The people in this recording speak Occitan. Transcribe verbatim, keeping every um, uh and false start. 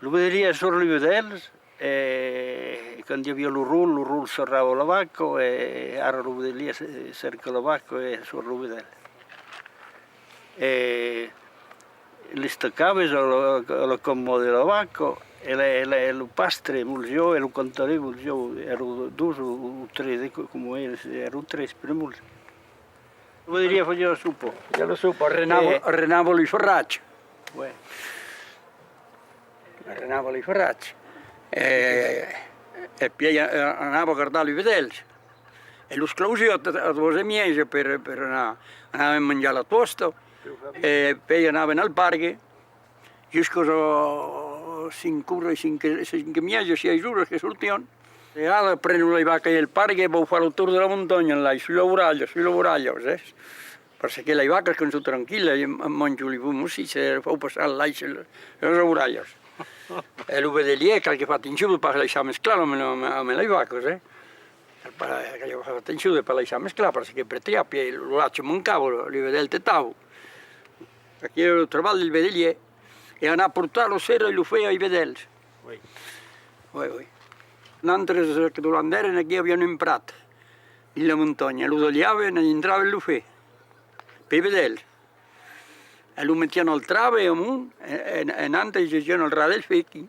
Lo vedelièr sòrt li vedèls, e quand i aviá lo rol, lo rol serrava la vaca, e ara lo vedelièr ce-, cerca la vaca e sòrt lo vedèl. E l'estacaves a la, a la coma de la vaca, e la, e la, e lo pastre, molhèu, e lo cantarèr, molhèu, èran dos o, o tres, de co-, coma èra, èran tres, pr'amor. Lo vedelièr fasiá la sopa. Fasiá la sopa, arrenava, e arrenava li farratges. Ouais. Arrenava li farratges. E, e pièi a-, anava gardar li vedèls. E los clausiá a, a doas e mièja per, per anar, anàvem manjar la tòsta, e pièi anàvem al pargue, juscas a cinc oras, cinc, cinc e mièja, sièis oras que sortián. E ara prenon li vacas al pargue e van far lo torn de la montanha, en lach, sus la voralha, sus la voralha, vesètz? Parce que li vacas, quand son tranquillas, e manjan li vomons, se fau passar en lach las voralhas. E lo vedelièr, cal que far atencion de pas laissar mesclar amb, amb, amb li vacas, eh? Cal pas, cal far atencion de pas laissar mesclar, parce que per triar, pièi lo lach mancava, li vedèls tetavan. Aquí èra lo trabalh del vedelièr. E anar portar lo cera e lo fen ai vedèls. Oui. Oui, oui. Nantres, eh, que d'Olandèren, aquí aviam un prat, dins la montanha, lo dalhavan e dintravan lo fen, pei vedèls. E lo metián al trave amont, e, e, e nantres i gesián al ras del fen, aquí.